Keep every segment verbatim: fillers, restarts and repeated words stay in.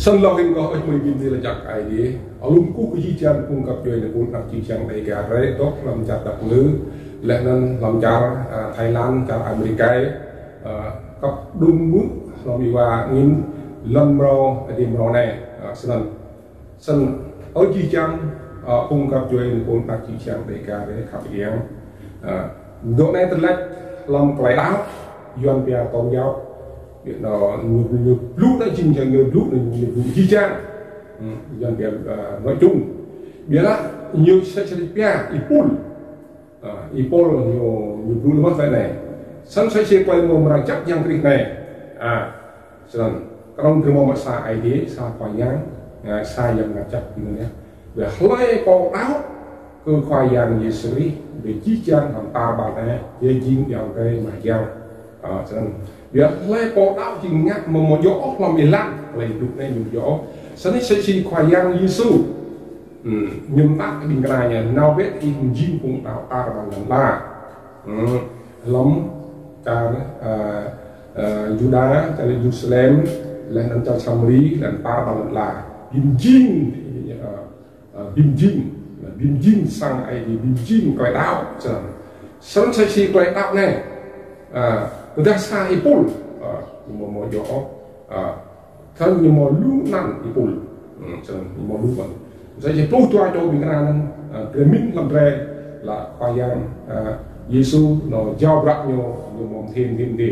Snăn lŏ hĭn kơ ih mơ̆ng bi mni lač jăk Aê Diê. Alum kkuh kơ jih jang phung găp djuê anei, phung anak jih jang Dega drei, dôk hlăm čar Dap Kngư, leh anăn hlăm čar, ah, Thái Lan, čar Amêrik, ah, kăp đŭng mơ̆ hlăm êwa angĭn lăn mrâo, adiê mrâo anei, ah, snăn. Snăn, ơ jih jang, ah, phung găp djuê anei, phung anak jih jang Dega drei khăp êang. Ah, dôk anei tơlĕč hlăm klei đăo, Yuăn pia tôn giáo. Ñu, ñu, ñu blŭ anăn jing jang ñu blŭ anăn ñu blŭ jih jang. Hmm, Yuăn pia, ah, nói chung. Ƀiădah ñu msĕ si pia Y-Pôl. Ah, Y-Pôl ñu, ñu blŭ leh mơh klei anei. Snăn msĕ si klei mrâo mrang jăk Yang Krist anei. Ah, snăn. Knŏng drei mâo mă sa Aê Diê, sa Khua Yang, ah, sa Yang Mngăt Jăk ñu anei. Ƀiădah hlei pô đăo kơ Khua Yang Yêsu Krist, ƀiădah jih jang hlăm tar ƀar anei, ñu jing ayŏng adei mah jiăng. Ah, snăn. Ƀiădah hlei pô đăo jing ngă amâo mâo djŏ ôh hlăm êlan, klei blŭ anei ñu djŏ ôh. Snăn msĕ si Khua Yang Yêsu. Hmm, ñu mtă kơ ƀĭng kna ñu, nao bĕ ih jing phung đăo tar ƀar lăn ala. Hmm, hlăm čar, ah, ah, Yuđa, čar Yêrusalem, leh anăn čar Samari, leh anăn tar ƀar lăn ala. Bi mjing, ah, ah, bi mjing, bi mjing sang Aê Diê, bi mjing klei đăo, snăn. Snăn msĕ si klei đăo anei. Ah, tơdah sa Y-Pôl, ah, ñu amâo mâo djŏ ôh, ah, snăn ñu mâo lu anăn Y-Pôl. Hmm, snăn ñu mâo lu anăn. Msĕ si pluh dua čô ƀĭng kna anăn, ah, drei mĭn hlăm drei lač Khua Yang, ah, Yêsu ñu jao bruă ñu, ñu mâo mthê mthê mthê.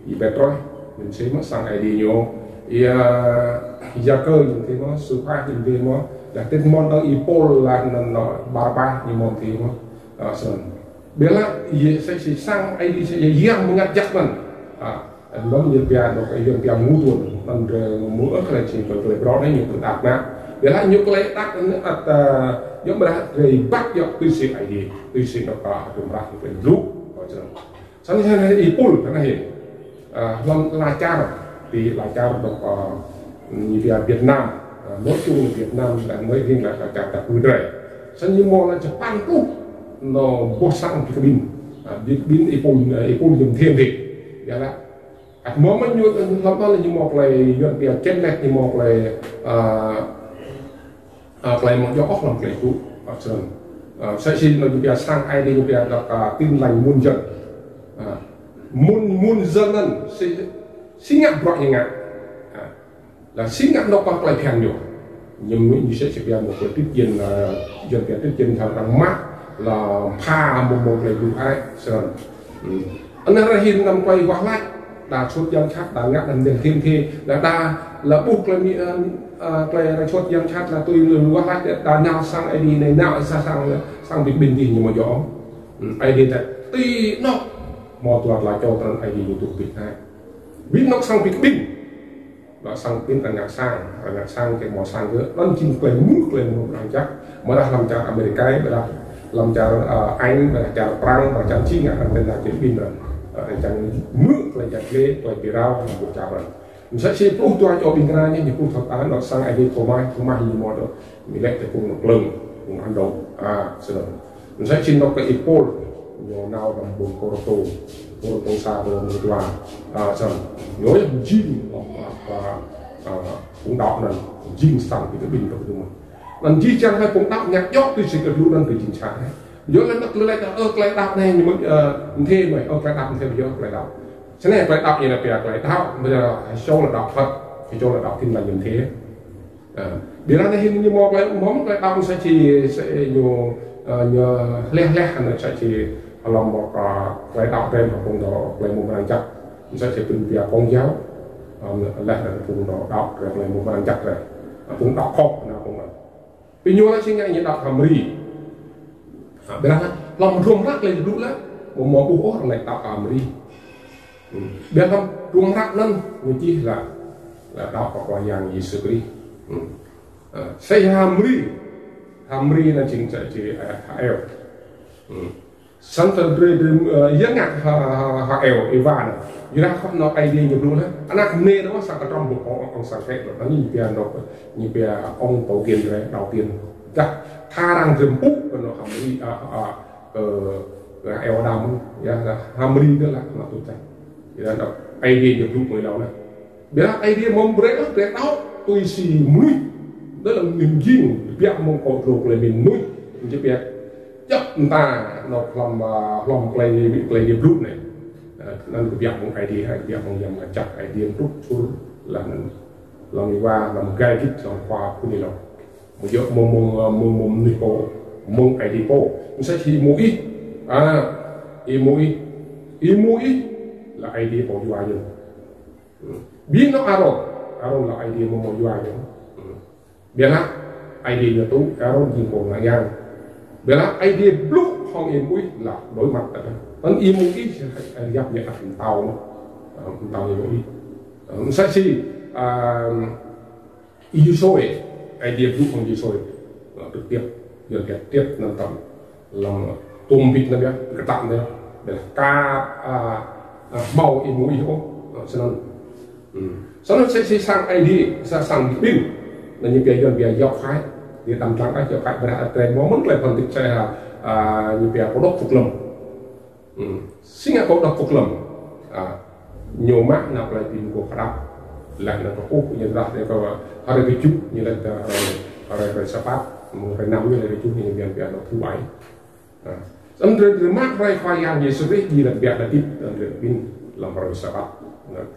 Y-Pêtrôs, ñu mthê mơh sang Aê Diê ñu. Y-, ah, Y-Yakơ, ñu mthê mơh, Sôphai, ñu mthê mơh. Dah tĭt mơ̆ng Y-Pôl lač anăn, ñu Barnabas, ñu mâo mthê mơh. Ah, snăn. Ƀiădah, ya, msĕ si sang Aê Diê, msĕ si Yang Mngăt Jăk anăn. Ah, anăn ñu pia, ñu pia mthê tuôn. Anăn drei mâo ôh klei čing, klei bruă anei ñu pia đăo anăn. Ƀiădah ñu klei đăo anăn ăt, ah, ñu ƀiădah drei ƀuh yơh tui si Aê Diê, tui si ñu pia hdruôm hră ñu pia blŭ. Oh, snăn. Snăn Y-Pôl, snăn hĭn. Ah, hlăm ala čar, ti ala čar dôk, ah, ñu pia Việt Nam, ah, nói chung Việt Nam, leh anăn hĭn lač ala čar Dap Kngư drei. Snăn ñu mâo lač čpăn pluh, ñu boh sang bi kƀĭn. Ah, bi kƀĭn Y-Pôl, ah, Y-Pôl ñu mthê mthê. Ƀiădah, ăt mâo mơh ñu, hlăm anăn ñu mâo klei Yuăn pia chênh lệch, ñu mâo klei, ah, ah, klei amâo djŏ ôh hlăm klei blŭ, ah, snăn. Ah, msĕ si ñu pia sang Aê Diê ñu pia dôk, ah, Tin Lành Muôn Dân. Ah, muôn, muôn dân anăn, si, si ngă bruă ñu ngă. Ah, leh si ngă anôk pă klei bhiăn ñu. Ñu, ñu msĕ si pia mâo klei tuyên truyền, ah, Yuăn pia tuyên truyền arăng mă, leh pha mâo mâo klei blŭ ai, snăn. Hmm. Anăn ară anei hlăm klei wah lač, đa suôt yang jhat, đa ngă anăn mthê mthê, đa, đa, leh ƀuh klei mĭn, ah, ah, klei arăng suôt yang jhat, leh tui wah lač, đa nao sang Aê Diê anei, nao sa sang, sang bi kƀĭn dih ñu amâo djŏ. Hmm, Aê Diê lač, ti anôk mâo dua tlâo čô trăn Aê Diê ñu tuh bi ai. Bi anôk sang bi kƀĭn. Leh sang bi kƀĭn arăng ngă sang, arăng ngă sang kơ mâo sang gơ̆, anăn jing klei mơ̆ng, klei mrâo mrang jăk. Ƀiădah hlăm čar Amêrik, ƀiădah hlăm čar, ah, Anh, ƀiădah čar Prăng, ƀiădah čar Čing, arăng čiăng bi kƀĭn arăng. Ah, arăng čiăng mơ̆ng klei jhat klei, klei bi rao, hlăm čar arăng. Msĕ si pluh dua čô ƀĭng kna ñu, ñu pluh thâo ta, anôk sang Aê Diê Thômas, Thômas ñu mâo dôk, ñu lĕ ti phung anôk klơ̆ng, phung Ấn Độ, ah, snăn. Msĕ si anôk kơ Y-Pôl, ñu nao hlăm ƀuôn Kôrintô, Kôrintô sa, Kôrintô dua, ah, snăn. Ñu yơh jing, ah, ah, ah, phung đăo anăn, jing sang bi kƀĭn dôk dơ̆ng. Anăn jih jang hĕ phung đăo ngă djŏ tui si klei blŭ anăn kơ jing sa. Ñu leh anăn klei, ơ, klei đăo anei ñu mơ̆ng, ơ, mthê mơh, ơ, klei đăo mthê mơh, ơ, klei đăo. Snăn klei đăo ñu anăn pia klei đăo, mơ̆ng, ơ, sô leh đăo Phật, sô leh đăo Tin Lành ñu mthê. Ơ, ƀiădah anei hĭn ñu mâo klei, mâo klei đăo msĕ si, si ñu, ơ, ñu hleh hleh anăn msĕ si hlăm mâo klei đăo drei mâo phung dôk klei mrâo mrang jăk. Msĕ si phung pia Công giáo, ơ, leh anăn phung dôk đăo drei klei mrâo mrang jăk drei. Ơ, phung đăo khŏm anăn phung anăn. Bi ñu lač si ngă ñu đăo kơ H'Mari. Ha, ƀiădah hlăm hdruôm hră klei blŭ leh, amâo mâo ƀuh ôh arăng lač đăo kơ H'Mari. Hmm. Ƀiădah hlăm hdruôm hră anăn ñu čih lač, lač đăo kơ Khua Yang Yêsu Krist. Hmm. Ha, si H'Mari, H'Mari anăn jing si, si, ơ, H'Êwơ. Hmm. Snăn drei, drei, ơ, ya ngă H'Ê-, H'Ê-, H'Êwơ, Êwa anăn. Ƀiădah khŏm anôk Aê Diê ñu blŭ leh. Anak mniê anăn sa ktrŏm boh ŏng, ŏng sang kĕ, anăn ñu pia anôk, ñu pia ŏng tổ tiên drei, đầu tiên. Dah, tha arăng drei mpŭ kơ anôk H'Mari, ơ, ơ, ơ, H'Êwơ Ađam, ya, dah H'Mari dih lač, anôk tŭ tah. Ƀiădah anôk Aê Diê ñu blŭ mơ̆ng êlâo leh. Ƀiădah Aê Diê amâo brei ôh, brei đăo. Tui si mnuih, dah hlăm mnuih jing, biă mơ̆ng kâo dlông klei mĭn mnuih, jing biă. Jăp mta, nao hlăm, ah, hlăm klei, klei Hêbrơ anei. Ah, anăn kbiă mơ̆ng Aê Diê, kbiă mơ̆ng Yang Mngăt Jăk, Aê Diê mtrŭt čhur, leh anăn hlăm êwa, hlăm gai gĭt, hlăm khua pô anei lŏ. Mơ̆ng yơh, mơ̆ng, mơ̆ng, mơ̆ng, mơ̆ng mnuih pô, mơ̆ng Aê Diê pô. Msĕ si Y-Môis, ah, Y-Môis, Y-Môis, lač Aê Diê pô yua ñu. Bi anôk Arôn, Arôn lač Aê Diê amâo mâo yua ñu. Ƀiădah Aê Diê ñu tŭ, Arôn jing pô ngă yang. Ƀiădah Aê Diê blŭ hŏng Y-Môis lač đối mặt tơdah. Anăn Y-Môis yap ñu ăt mtao, mtao Y-Môis. Msĕ si, ah, Y-Yôsuê, Aê Diê blŭ hŏng Y-Yôsuê. Lač trực tiếp, Yuăn lač tiếp anăn tăm. Hlăm tuôm bĭt anăn yơh, kơ tăk anăn yơh. Ƀiădah ka, ah, ah, mâo Y-Môis ôh, ah, snăn. Hmm. Snăn msĕ si sang Aê Diê, sa sang kƀĭn. Anăn ñu pia Yuăn pia Yôk Khai. Ñu đăm dlăng ah Yôk Khai ƀiădah drei mâo mơ̆n klei phân tích sa, ah, ñu pia Kô̆ Đŏk Pô Klăm. Hmm. Si ngă Kô̆ Đŏk Pô Klăm. Ah, ñu mă nao klei bi mguôp hđăp. Leh anăn kkuh ñu dah drei kơ hruê kjuh ñu lač dah hruê, hruê, hruê Sabat, mơ̆ng hruê năm ñu lač kjuh ñu pia, pia anôk thứ bảy. Ah. Snăn drei, drei mă hruê Khua Yang Yêsu Krist jing lač biă đa tĭt, snăn drei kƀĭn hlăm hruê Sabat. Nah.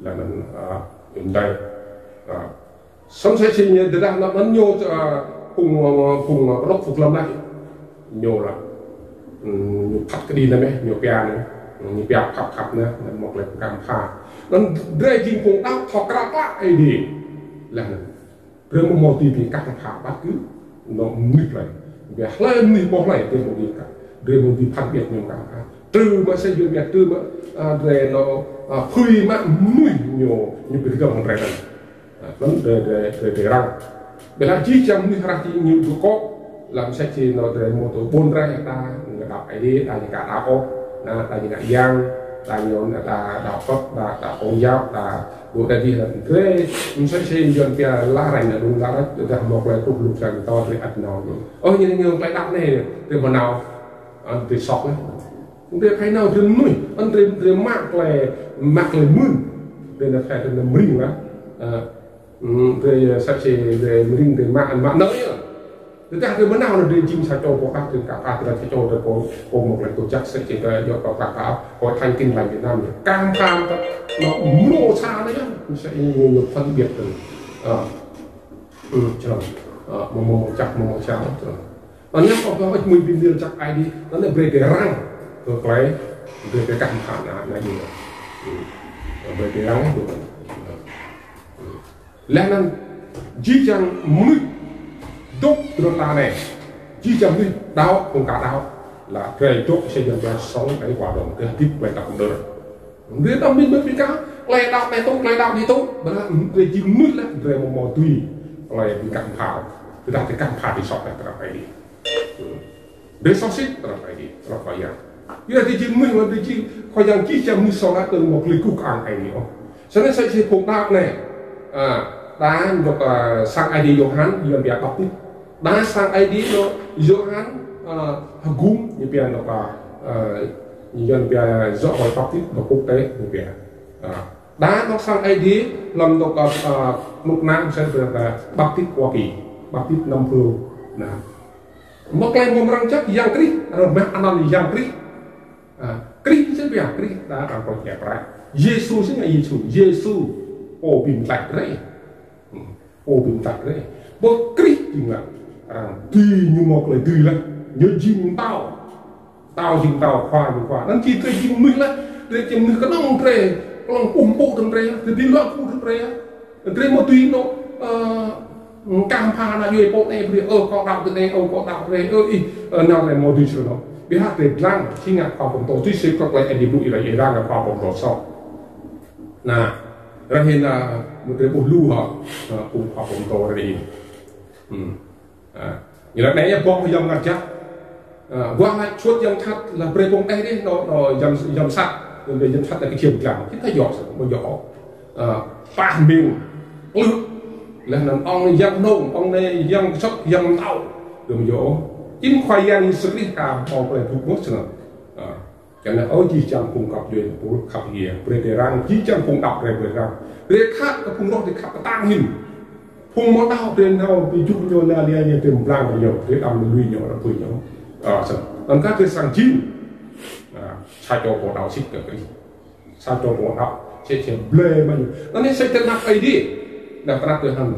Leh anăn, ah, êdei. Ah. Snăn msĕ si ñu tơdah anăn ñu, ah, phung, ah, phung, ah, Kô̆ Đŏk Pô Klăm lač. Ñu lač. Hmm, ñu phat kđi anăn mơh, ñu pia anăn. Ñu pia khăp khăp anăn, anăn mâo klei kăm pha. Anăn drei jing phung đăo thâo kral klă Aê Diê. Leh anăn. Drei amâo mâo dưi bi kăm pha ƀăt kơ anôk mnuih klei. Bi hlei mnuih boh hlei drei amâo dưi kăm. Drei amâo dưi phat biăt ñu kăm pha. Trơ mă sa Yuăn biăt trơ mă, ah, drei anôk, ah, phưi mă mnuih ñu, ñu bi kdơ̆ng drei anăn. Ah, anăn drei, drei, drei, drei răng. Ƀiădah jih jang mnuih hră jing ñu dôk kŏ, hlăm msĕ si anôk drei mâo tơ ƀuôn drei ta, ñu đăo Aê Diê, ta ñu ka đăo ôh, nah, ta ñu ngă yang, ta ñu, ta đăo Phật, ta, ta Công giáo, ta dôk ta dih anăn drei, msĕ si Yuăn pia lá ranh, anăn đŭng lá ranh, dah mâo klei truh luk sang to drei ăt nao. Ơ, ñu, ñu klei đăo anei, drei mâo nao, ah, drei sŏk leh. Drei phải nao drei mnuih, anăn drei, drei mă klei, mă klei mưn. Drei nao phải drei nao mring lah. Ah, hmm, drei, ah, msĕ si drei mring, drei mă, mă nao yơh. Tơdah drei mâo nao anăn drei jing sa čô pô kah, drei ka pha, drei sa čô drei pô, pô mâo klei tŭ jăk msĕ si drei djŏ kơ klei kah, Hội Thánh Tin Lành Việt Nam anei. Kăm pha, anôk mrô sa anei yơh, msĕ si ñu, ñu phân biệt anăn. Ah. Hmm, črăn. Ah, mâo, mâo, mâo jăk, mâo, mâo siam, črăn. Anăn ñu kơ ƀuh mnuih bi mni jăk Aê Diê, anăn brei drei răng kơ klei, brei drei kăm pha anăn, anăn ñu. Hmm. Brei drei răng kơ anăn. Hmm. Leh anăn, jih jang mnuih dôk ti lăn ala anei. Jih jang mnuih đăo, phung ka đăo. Lač drei dôk sa Yuăn pia sống cái khóa đồng, drei hdĭp klei đăo mđơr. Drei đăm mĭn mĭn bi kăm, klei đăo anei tŭ, klei đăo dih tŭ, ƀiădah drei jing mnuih leh, drei amâo mâo dưi klei bi kăm pha. Tơdah drei kăm pha ti sŏk leh tơdah Aê Diê. Drei soh sĭt tơdah Aê Diê, tơdah Khua Yang. Yua drei jing mnuih, drei jing Khua Yang jih jang mnuih soh leh, tơdah amâo mâo klei guh kơang Aê Diê ôh. Snăn msĕ si phung đăo anei. Ah, đa dôk, ah, sang Aê Diê Yôhan, Yuăn pia Baptist. Đa sang Aê Diê dôk Yôhan, ah, Hgum, ñu pia dôk, ah, ah, Yuăn pia Giáo hội Baptist Quốc tế, ñu pia. Ah, đa dôk sang Aê Diê, hlăm dôk, ah, ah, knŭk kna, msĕ si, ah, Baptist Hoa Kỳ, Baptist Nam Phương. Nah. Mâo klei mrâo mrang jăk Yang Krist, arăng mă anăn Yang Krist. Ah, Krist msĕ si Krist, đa arăng kơ Krist. Yêsu msĕ si Yêsu, Yêsu, pô bi mtlaih drei. Hmm. Pô bi mtlaih drei. Boh Krist jing leh. Arăng dưi ñu mâo klei dưi leh. Ñu jing mtao. Mtao jing mtao, khua jing khua. Anăn jing drei jing mnuih leh. Drei jing mnuih knŏng drei. Klŏng pŭ mpŭ drei. Drei bi luă pŭ drei. Drei amâo dưi nao, ơ, kăm pha anăn yua pô anei brei, ơ, kâo đăo ti anei, ơ, kâo đăo drei, ơ, ih, ơ, nao drei amâo dưi snăn. Ƀiădah drei dlăng, si ngă khua pô mtô, tui si kơ klei Aê Diê blŭ ih lač, ih dlăng khua pô mtô soh. Nah, ară anei, ah, mâo drei ƀuh lu hŏ, ah, phung khua pô mtô ară anei. Hmm. Ah, ñu lač anei yơh boh Yang Mngăt Jăk. Ah, wah lač čuôt yang jhat lač brei phung anei dih, nao, nao yang, yang sat, yang, yang jhat lač kơ čiêm dlăng. Kita yơh, mâo yơh. Ah, pah mĭn, klư̆. Leh anăn ŏng yang hnông, ŏng anei yang ksŭt, yang mtao. Dơ̆ng yơh. Jing Khua Yang Yêsu Krist ka mâo klei blŭ mơh snăn. Ah. Kyuanăn ơ jih jang phung găp djuê pul khăp hia, brei drei răng, jih jang phung đăo drei brei răng. Drei khăp kơ phung roh drei khăp ktang hĭn. Phung mâo đăo drei nao bi jŭm ñu, la lia ñu, drei mblang ñu, drei đăm lui ñu, đăm pui ñu. Ơ, snăn. Anăn kơ drei srăng jing. Ơ, sa čô pô đăo sĭt kơ Krist. Sa čô pô đăo, sĭt sĭt blei mơ̆ng ñu. Anăn anei sĭt tơ năp Aê Diê. Năp tơ năp tơ hăng,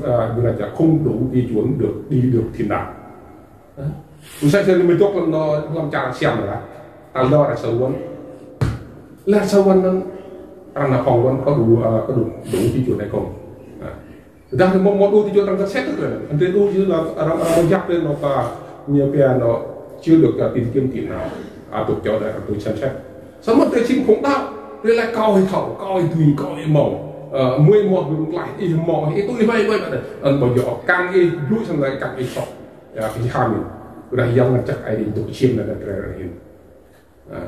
ơ, ñu lač jăk không đủ tiêu chuẩn được đi được thiên đàng. Ơ? Msĕ si ñu mdŏk hlăm no, hlăm čar Siam lah. Tal dua arăng sơwăn. Lah sơwăn anăn, arăng nao phỏng vấn có đủ, ơ, có đủ, đủ tiêu chuẩn hay không. Ơ. Dah mâo, mâo đủ tiêu chuẩn arăng sơwăn leh. Anăn đủ tiêu chuẩn là arăng, arăng mâo jăk leh nao kơ ñu pia nao chưa được, ơ, tìm kiếm tìm nào. Ơ, tŭ čô dê arăng tŭ xem xét. Samơ̆ tơ jing phung đăo, drei lač kâo ih thâo, kâo ih dưi, kâo ih mâo. Ơ, mui mâo dưi klei ih mâo, ih tui ih mâo, ih mâo. Anăn ƀuh yơh, kăn ih blŭ snăn lač kăn ih soh. Ya, kơ jih hăm. Udah yang ngă jăk Aê Diê dôk čiêm na drei hĭn. Ơ.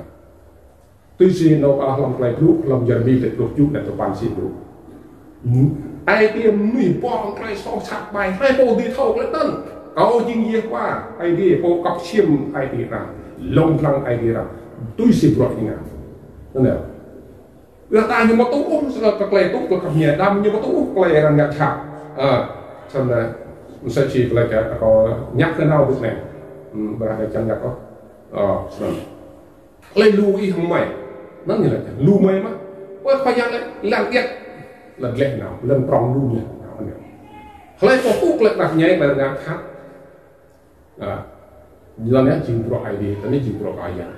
Tui si nao, ơ, hlăm klei blŭ, hlăm Yêrêmi kdrêč pluh kjuh, êlan dua păn si blŭ. Aê Diê mnuih ƀuh klei soh sat ƀai, hlei pô dưi thâo klei anăn. Kâo jing Yêhôwa, Aê Diê pô kăp čiêm ai tiê arăng, lông dlăng ai tiê arăng. Tui si bruă ñu ngă. Anăn. Ƀiădah ñu mâo tŭ ôh, kơ klei tŭ, kơ kăp ñai đăm, ñu mâo tŭ ôh klei arăng ngă jhat. Ơ, snăn, msĕ si klei kơ, kâo ngă kơ nao dôk anei. Hmm, ƀiădah čiăng ngă kơ. Ơ, snăn. Hlei lu ih hŏng hmei. Anăn ñu lač, lu hmei mơh. Ơ, Khua Yang lač, lăn điêt. Lăn dleh nao, lăn prŏng lu ñu. Nao, anăn. Hlei pô tŭ klei kăp ñai, klei ngă jhat. Ơ. Lăn anei jing bruă Aê Diê, anei jing bruă Khua Yang.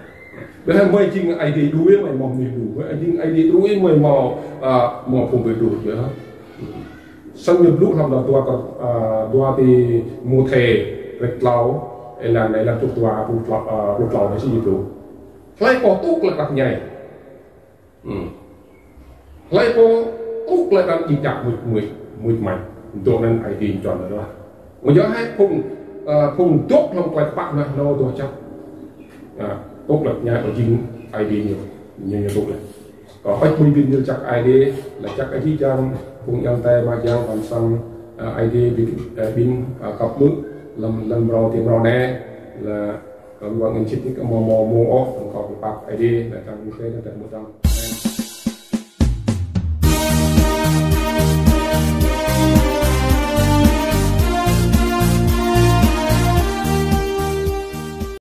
Ƀiădah hmei jing Aê Diê đuĕ, hmei mâo mnuih đuĕ. Hmei jing Aê Diê đuĕ, hmei mâo, ơ, mâo phung bi đuĕ yơh. Snăn ñu blŭ hlăm dua, ơ, dua Timôthê kdrêč tlâo, êlan, êlan dua pluh tlâo, ơ, pluh tlâo anei si blŭ. Hlei pô tŭ klei kăp ñai. Hmm. Hlei pô tŭ klei kăp jing jăk mưč mưč, mưč mač. Dôk anăn Aê Diê čuăn leh. Mâo yơh hĕ phung, ơ, phung dôk hlăm klei kpă mah nao dôk jăk. Ơ, tŭ klei kăp ñai jing Aê Diê ñu, ñu, ñu tŭ leh. Kâo hơêč hmưi bi mni lač jăk Aê Diê, lač jăk Aê Diê čiăng, phung ayŏng adei mah čiăng, ƀuôn sang, ơ, Aê Diê bi, ơ, bi, ơ, kăp mơ̆ng, hlăm, hlăm mrâo ti mrâo anei, lač, kâo wăt ngăn čĭt nik mâo, mâo, mâo ôh, kâo bi pap Aê Diê, lač jăk Aê Diê, lač jăk mơ̆ng dăng.